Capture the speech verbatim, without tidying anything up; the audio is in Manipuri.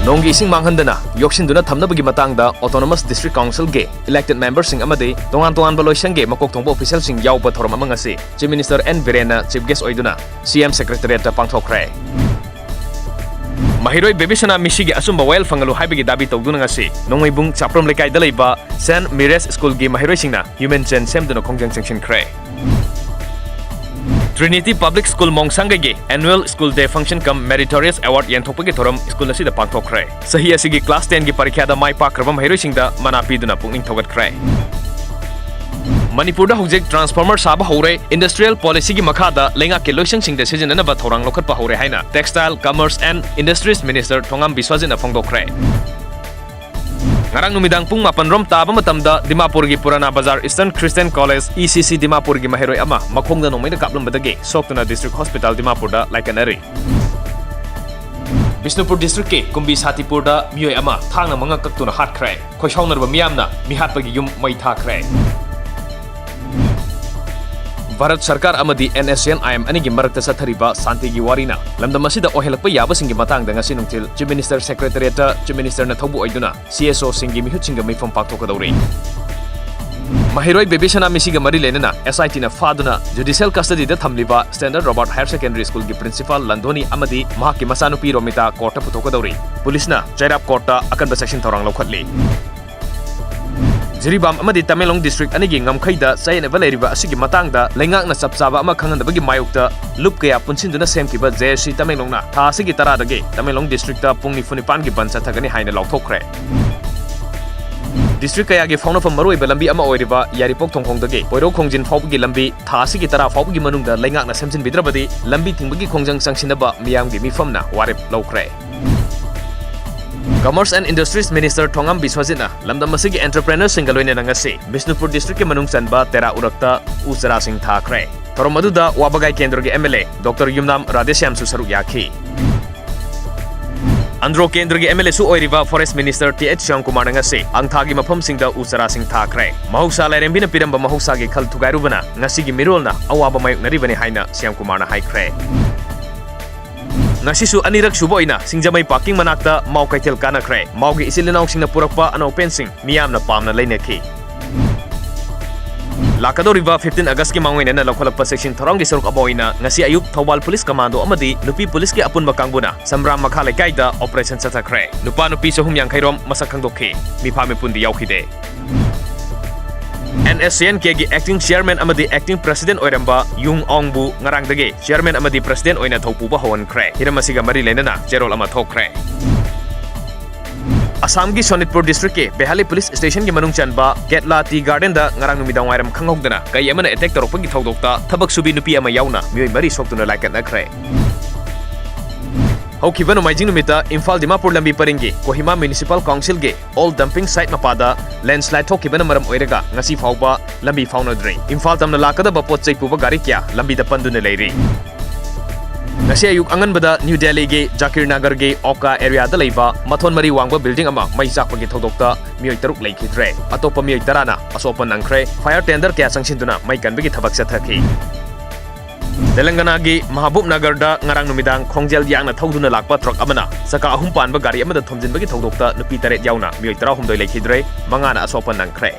ꯅꯣꯡꯒꯤ ꯏꯁꯤꯡ ꯃꯥꯡꯍꯟꯗꯅ ꯌꯣꯛꯁꯤꯟꯗꯨꯅ ꯊꯝꯅꯕꯒꯤ ꯃꯇꯥꯡꯗ Autonomous District Councilꯒꯤ elected memberꯁꯤꯡ ꯑꯃꯗꯤ ꯇꯣꯉꯥꯟ ꯇꯣꯉꯥꯟꯕ ꯂꯣꯏꯁꯪꯒꯤ ꯃꯀꯣꯛ ꯊꯣꯡꯕ officialꯁꯤꯡ ꯌꯥꯎꯕ ꯊꯧꯔꯝ ꯑꯃ ꯉꯁꯤ Chief Minister N ꯕꯤꯔꯦꯟꯅ chief guest ꯑꯣꯏꯗꯨꯅ C M Secretariatꯇ ꯄꯥꯡꯊꯣꯛꯈ꯭ꯔꯦ꯫ ꯃꯍꯩꯔꯣꯏ ꯕꯦꯕꯤꯁꯅꯥ ꯃꯤꯁꯤꯒꯤ ꯑꯆꯨꯝꯕ ꯋꯥꯌꯦꯜ ꯐꯪꯍꯜꯂꯨ ꯍꯥꯏꯕꯒꯤ ꯗꯥꯕꯤ ꯇꯧꯗꯨꯅ ꯉꯁꯤ ꯅꯣꯡꯃꯩꯕꯨꯡ ꯆꯥꯄ꯭ꯔꯝ ꯂꯩꯀꯥꯏꯗ ꯂꯩꯕ Saint Mary's Schoolꯒꯤ ꯃꯍꯩꯔꯣꯏꯁꯤꯡꯅ human chain ꯁꯦꯝꯗꯨꯅ ꯈꯣꯡꯖꯪ ꯆꯪꯁꯤꯟꯈ꯭ꯔꯦ꯫ Trinity Public School ꯃꯣꯡꯁꯥꯡꯒꯩꯒꯤ annual School Day Function cum Meritorious Award ꯌꯦꯟꯊꯣꯛꯄꯒꯤ ꯊꯧꯔꯝ school ꯑꯁꯤꯗ ꯄꯥꯡꯊꯣꯛꯈ꯭ꯔꯦ꯫ ꯆꯍꯤ ꯑꯁꯤꯒꯤ class tenꯒꯤ ꯄꯔꯤꯈ꯭ꯌꯥꯗ ꯃꯥꯏ ꯄꯥꯛꯈ꯭ꯔꯕ ꯃꯍꯩꯔꯣꯏꯁꯤꯡꯗ ꯃꯅꯥ ꯄꯤꯗꯨꯅ ꯄꯨꯛꯅꯤꯡ ꯊꯧꯒꯠꯈ꯭ꯔꯦ꯫ ꯃꯅꯤꯄꯨꯔꯗ ꯍꯧꯖꯤꯛ transformer ꯁꯥꯕ ꯍꯧꯔꯦ꯫ Industrial policyꯒꯤ ꯃꯈꯥꯗ ꯂꯩꯉꯥꯛꯀꯤ ꯂꯣꯏꯁꯪꯁꯤꯡꯗ ꯁꯤꯖꯤꯟꯅꯅꯕ ꯊꯧꯔꯥꯡ ꯂꯧꯈꯠꯄ ꯍꯧꯔꯦ ꯍꯥꯏꯅ Textile, Commerce and Industries Minister ꯊꯣꯉꯥꯝ ꯕꯤꯁ꯭ꯋꯥꯖꯤꯠꯅ ꯐꯣꯡꯗꯣꯛꯈ꯭ꯔꯦ꯫ ꯉꯔꯥꯡ ꯅꯨꯃꯤꯗꯥꯡ ꯄꯨꯡ ꯃꯥꯄꯟ ꯔꯣꯝ ꯇꯥꯕ ꯃꯇꯝꯗ ꯗꯤꯃꯥꯄꯨꯔꯒꯤ ꯄꯨꯔꯥꯅꯥ ꯕꯖꯥꯔ Eastern Christian College, E C C ꯗꯤꯃꯥꯄꯨꯔꯒꯤ ꯃꯍꯩꯔꯣꯏ ꯑꯃ ꯃꯈꯣꯡꯗ ꯅꯣꯡꯃꯩꯅ ꯀꯥꯞꯂꯝꯕꯗꯒꯤ ꯁꯣꯛꯇꯨꯅ District Hospital ꯗꯤꯃꯥꯄꯨꯔꯗ ꯂꯥꯏꯀꯠꯅꯔꯤ꯫ ꯕꯤꯁꯅꯨꯄꯨꯔ districtꯀꯤ ꯀꯨꯝꯕꯤ ꯁꯥꯇꯤꯄꯨꯔꯗ ꯃꯤꯑꯣꯏ ꯑꯃ ꯊꯥꯡꯅ ꯃꯉꯛ ꯀꯛꯇꯨꯅ ꯍꯥꯠꯈ꯭ꯔꯦ꯫ ꯈꯣꯏꯁꯥꯎꯅꯔꯕ ꯃꯤꯌꯥꯝꯅ ꯃꯤꯍꯥꯠꯄꯒꯤ ꯌꯨꯝ ꯃꯩ ꯊꯥꯈ꯭ꯔꯦ꯫ ꯚꯥꯔꯠ ꯁꯔꯀꯥꯔ ꯑꯃꯗꯤ N S C N I M ꯑꯅꯤꯒꯤ ꯃꯔꯛꯇ ꯆꯠꯊꯔꯤꯕ ꯁꯥꯟꯇꯤꯒꯤ ꯋꯥꯔꯤꯅ ꯂꯝꯗꯝ ꯑꯁꯤꯗ ꯑꯣꯏꯍꯜꯂꯛꯄ ꯌꯥꯕꯁꯤꯡꯒꯤ ꯃꯇꯥꯡꯗ ꯉꯁꯤ ꯅꯨꯡꯊꯤꯜ Chief Minister Secretariatꯇ Chief Ministerꯅ ꯊꯧꯕꯨ ꯑꯣꯏꯗꯨꯅ C S Oꯁꯤꯡꯒꯤ ꯃꯤꯍꯨꯠꯁꯤꯡꯒ ꯃꯤꯐꯝ ꯄꯥꯡꯊꯣꯛꯀꯗꯧꯔꯤ꯫ ꯃꯍꯩꯔꯣꯏ ꯕꯦꯕꯤꯁꯅꯥ ꯃꯤꯁꯤꯒ ꯃꯔꯤ ꯂꯩꯅꯅ S I Tꯅ ꯐꯥꯗꯨꯅ judicial custodyꯗ ꯊꯝꯂꯤꯕ Standard Robert Higher Secondary Schoolꯒꯤ principal ꯂꯟꯗꯣꯅꯤ ꯑꯃꯗꯤ ꯃꯍꯥꯛꯀꯤ ꯃꯆꯥꯅꯨꯄꯤ ꯔꯣꯃꯤꯇꯥ courtꯇ ꯄꯨꯊꯣꯛꯀꯗꯧꯔꯤ꯫ ꯄꯨꯂꯤꯁꯅ ꯆꯩꯔꯥꯞ courtꯇ ꯑꯀꯟꯕ ꯆꯦꯛꯁꯤꯟ ꯊꯧꯔꯥꯡ ꯂꯧꯈꯠꯂꯤ꯫ ꯖꯤꯔꯤꯕꯥꯝ ꯑꯃꯗꯤ ꯇꯃꯦꯡꯂꯣꯡ district ꯑꯅꯤꯒꯤ ꯉꯝꯈꯩꯗ ꯆꯌꯦꯠꯅꯕ ꯂꯩꯔꯤꯕ ꯑꯁꯤꯒꯤ ꯃꯇꯥꯡꯗ ꯂꯩꯉꯥꯛꯅ ꯆꯞ ꯆꯥꯕ ꯑꯃ ꯈꯪꯍꯟꯗꯕꯒꯤ ꯃꯥꯌꯣꯛꯇ ꯂꯨꯞ ꯀꯌꯥ ꯄꯨꯟꯁꯤꯟꯗꯨꯅ ꯁꯦꯝꯈꯤꯕ J S C ꯇꯃꯦꯡꯂꯣꯡꯅ ꯊꯥ ꯑꯁꯤꯒꯤ ꯇꯔꯥꯗꯒꯤ ꯇꯃꯦꯡꯂꯣꯡ districtꯇ ꯄꯨꯡ ꯅꯤꯐꯨ ꯅꯤꯄꯥꯟꯒꯤ ꯕꯟ ꯆꯠꯊꯒꯅꯤ ꯍꯥꯏꯅ ꯂꯥꯎꯊꯣꯛꯈ꯭ꯔꯦ꯫ District ꯀꯌꯥꯒꯤ ꯐꯥꯎꯅꯐꯝ ꯃꯔꯨꯑꯣꯏꯕ ꯂꯝꯕꯤ ꯑꯃ ꯑꯣꯏꯔꯤꯕ ꯌꯥꯏꯔꯤꯄꯣꯛ ꯊꯣꯡꯈꯣꯡꯗꯒꯤ ꯄꯣꯏꯔꯧ ꯈꯣꯡꯖꯤꯟ ꯐꯥꯎꯕꯒꯤ ꯂꯝꯕꯤ ꯊꯥ ꯑꯁꯤꯒꯤ ꯇꯔꯥ ꯐꯥꯎꯕꯒꯤ ꯃꯅꯨꯡꯗ ꯂꯩꯉꯥꯛꯅ ꯁꯦꯝꯖꯤꯟꯕꯤꯗ꯭ꯔꯕꯗꯤ ꯂꯝꯕꯤ ꯊꯤꯡꯕꯒꯤ ꯈꯣꯡꯖꯪ ꯆꯪꯁꯤꯟꯅꯕ ꯃꯤꯌꯥꯝꯒꯤ ꯃꯤꯐꯝꯅ ꯋꯥꯔꯦꯞ ꯂꯧꯈ꯭ꯔꯦ꯫ Commerce and Industries Minister ꯊꯣꯉꯥꯝ ꯕꯤꯁ꯭ꯋꯖꯤꯠꯅ ꯂꯝꯗꯝ ꯑꯁꯤꯒꯤ entrepreneurꯁꯤꯡꯒ ꯂꯣꯏꯅꯅ ꯉꯁꯤ ꯕꯤꯁꯅꯨꯄꯨꯔ districtꯀꯤ ꯃꯅꯨꯡ ꯆꯟꯕ ꯇꯦꯔꯥ ꯎꯔꯛꯇ ꯎ ꯆꯥꯔꯥꯁꯤꯡ ꯊꯥꯈ꯭ꯔꯦ꯫ ꯊꯧꯔꯝ ꯑꯗꯨꯗ ꯋꯥꯕꯒꯥꯏ ꯀꯦꯟꯗ꯭ꯔꯒꯤ M L A Doctor ꯌꯨꯝꯅꯥꯝ ꯔꯥꯙꯦꯁ꯭ꯌꯥꯝꯁꯨ ꯁꯔꯨꯛ ꯌꯥꯈꯤ꯫ ꯑꯟꯗ꯭ꯔꯣ ꯀꯦꯟꯗ꯭ꯔꯒꯤ M L Aꯁꯨ ꯑꯣꯏꯔꯤꯕ Forest Minister T H ꯁ꯭ꯌꯥꯝꯀꯨꯃꯥꯔꯅ ꯉꯁꯤ ꯑꯪꯊꯥꯒꯤ ꯃꯐꯝꯁꯤꯡꯗ ꯎ ꯆꯥꯔꯥꯁꯤꯡ ꯊꯥꯈ꯭ꯔꯦ꯫ ꯃꯍꯧꯁꯥ ꯂꯥꯏꯔꯦꯝꯕꯤꯅ ꯄꯤꯔꯝꯕ ꯃꯍꯧꯁꯥꯒꯤ ꯈꯜ ꯊꯨꯒꯥꯏꯔꯨꯕꯅ ꯉꯁꯤꯒꯤ ꯃꯤꯔꯣꯜꯅ ꯑꯋꯥꯕ ꯃꯥꯌꯣꯛꯅꯔꯤꯕꯅꯤ ꯍꯥꯏꯅ ꯁ꯭ꯌꯥꯝꯀꯨꯃꯥꯔꯅ ꯍꯥꯏꯈ꯭ꯔꯦ꯫ ꯉꯁꯤꯁꯨ ꯑꯅꯤꯔꯛ ꯁꯨꯕ ꯑꯣꯏꯅ ꯁꯤꯡꯖꯃꯩ parking ꯃꯅꯥꯛꯇ ꯃꯥꯎ ꯀꯩꯊꯦꯜ ꯀꯥꯟꯅꯈ꯭ꯔꯦ꯫ ꯃꯥꯎꯒꯤ ꯏꯆꯤꯜ ꯏꯅꯥꯎꯁꯤꯡꯅ ꯄꯨꯔꯛꯄ ꯑꯅꯧ ꯄꯦꯟꯁꯤꯡ ꯃꯤꯌꯥꯝꯅ ꯄꯥꯝꯅ ꯂꯩꯅꯈꯤ꯫ ꯂꯥꯛꯀꯗꯧꯔꯤꯕ fifteen Augustꯀꯤ ꯃꯥꯡꯑꯣꯏꯅꯅ ꯂꯧꯈꯠꯂꯛꯄ section ꯊꯧꯔꯝꯒꯤ ꯁꯔꯨꯛ ꯑꯃ ꯑꯣꯏꯅ ꯉꯁꯤ ꯑꯌꯨꯛ ꯊꯧꯕꯥꯜ police commando ꯑꯃꯗꯤ ꯅꯨꯄꯤ policeꯀꯤ ꯑꯄꯨꯟꯕ ꯀꯥꯡꯕꯨꯅ ꯁꯝꯕ꯭ꯔꯥꯝ ꯃꯈꯥ ꯂꯩꯀꯥꯏꯗ operation ꯆꯠꯊꯈ꯭ꯔꯦ꯫ ꯅꯨꯄꯥ ꯅꯨꯄꯤ ꯆꯍꯨꯝ ꯌꯥꯡꯈꯩ ꯔꯣꯝ ꯃꯁꯛ ꯈꯪꯗꯣꯛꯈꯤ꯫ ꯃꯤꯐꯥ ꯃꯤꯄꯨꯟꯗꯤ ꯌꯥꯎꯈꯤꯗꯦ꯫ NSCN-Kꯒꯤ acting chairman ꯑꯃꯗꯤ acting president ꯑꯣꯏꯔꯝꯕ ꯌꯨꯡ ꯑꯣꯡꯕꯨ ꯉꯔꯥꯡꯗꯒꯤ chairman ꯑꯃꯗꯤ president ꯑꯣꯏꯅ ꯊꯧ ꯄꯨꯕ ꯍꯧꯍꯟꯈ꯭ꯔꯦ꯫ ꯍꯤꯔꯝ ꯑꯁꯤꯒ ꯃꯔꯤ ꯂꯩꯅꯅ ꯆꯦꯔꯣꯜ ꯑꯃ ꯊꯣꯛꯈ꯭ꯔꯦ꯫ ꯑꯁꯥꯝꯒꯤ ꯁꯣꯅꯤꯠꯄꯨꯔ districtꯀꯤ ꯕꯦꯍꯥꯂꯤ police stationꯒꯤ ꯃꯅꯨꯡ ꯆꯟꯕ ꯒꯦꯠꯂꯥ tea gardenꯗ ꯉꯔꯥꯡ ꯅꯨꯃꯤꯗꯥꯡ ꯋꯥꯏꯔꯝ ꯈꯪꯍꯧꯗꯅ ꯀꯩ ꯑꯃꯅ attack ꯇꯧꯔꯛꯄꯒꯤ ꯊꯧꯗꯣꯛꯇ ꯊꯕꯛ ꯁꯨꯕꯤ ꯅꯨꯄꯤ ꯑꯃ ꯌꯥꯎꯅ ꯃꯤꯑꯣꯏ ꯃꯔꯤ ꯁꯣꯛꯇꯨꯅ ꯂꯥꯏꯀꯠꯅꯈ꯭ꯔꯦ꯫ ꯍꯧꯈꯤꯕ ꯅꯣꯡꯃꯥꯏꯖꯤꯡ ꯅꯨꯃꯤꯠꯇ ꯏꯝꯐꯥꯜ ꯗꯤꯃꯥꯄꯨꯔ ꯂꯝꯕꯤ ꯄꯔꯤꯡꯒꯤ Kohima Municipal Councilꯒꯤ old dumping site ꯃꯄꯥꯗ landslide ꯊꯣꯛꯈꯤꯕꯅ ꯃꯔꯝ ꯑꯣꯏꯔꯒ ꯉꯁꯤ ꯐꯥꯎꯕ ꯂꯝꯕꯤ ꯐꯥꯎꯅꯗ꯭ꯔꯤ꯫ ꯏꯝꯐꯥꯜ ꯇꯝꯅ ꯂꯥꯛꯀꯗꯕ ꯄꯣꯠ ꯆꯩ ꯄꯨꯕ ꯒꯥꯔꯤ ꯀꯌꯥ ꯂꯝꯕꯤꯗ ꯄꯟꯗꯨꯅ ꯂꯩꯔꯤ꯫ ꯉꯁꯤ ꯑꯌꯨꯛ ꯑꯉꯟꯕꯗ ꯅ꯭ꯌꯨ ꯗꯦꯜꯂꯤꯒꯤ ꯖꯥꯀꯤꯔ ꯅꯒꯔꯒꯤ ꯑꯣꯀꯥ areaꯗ ꯂꯩꯕ ꯃꯊꯣꯟ ꯃꯔꯤ ꯋꯥꯡꯕ building ꯑꯃ ꯃꯩ ꯆꯥꯛꯄꯒꯤ ꯊꯧꯗꯣꯛꯇ ꯃꯤꯑꯣꯏ ꯇꯔꯨꯛ ꯂꯩꯈꯤꯗ꯭ꯔꯦ꯫ ꯑꯇꯣꯞꯄ ꯃꯤꯑꯣꯏ ꯇꯔꯥꯅ ꯑꯁꯣꯛ ꯑꯄꯟ ꯅꯪꯈ꯭ꯔꯦ꯫ Fire tender ꯀꯌꯥ ꯆꯪꯁꯤꯟꯗꯨꯅ ꯃꯩ ꯀꯟꯕꯒꯤ ꯊꯕꯛ ꯆꯠꯊꯈꯤ꯫ ꯇꯦꯂꯪꯒꯅꯥꯒꯤ ꯃꯍꯕꯨꯕ ꯅꯒꯔꯗ ꯉꯔꯥꯡ ꯅꯨꯃꯤꯗꯥꯡ ꯈꯣꯡꯖꯦꯜ ꯌꯥꯡꯅ ꯊꯧꯗꯨꯅ ꯂꯥꯛꯄ truck ꯑꯃꯅ ꯆꯀꯥ ꯑꯍꯨꯝ ꯄꯥꯟꯕ ꯒꯥꯔꯤ ꯑꯃꯗ ꯊꯣꯝꯖꯤꯟꯕꯒꯤ ꯊꯧꯗꯣꯛꯇ ꯅꯨꯄꯤ ꯇꯔꯦꯠ ꯌꯥꯎꯅ ꯃꯤꯑꯣꯏ ꯇꯔꯥꯍꯨꯝꯗꯣꯏ ꯂꯩꯈꯤꯗ꯭ꯔꯦ, ꯃꯉꯥꯅ ꯑꯁꯣꯛ ꯑꯄꯟ ꯅꯪꯈ꯭ꯔꯦ꯫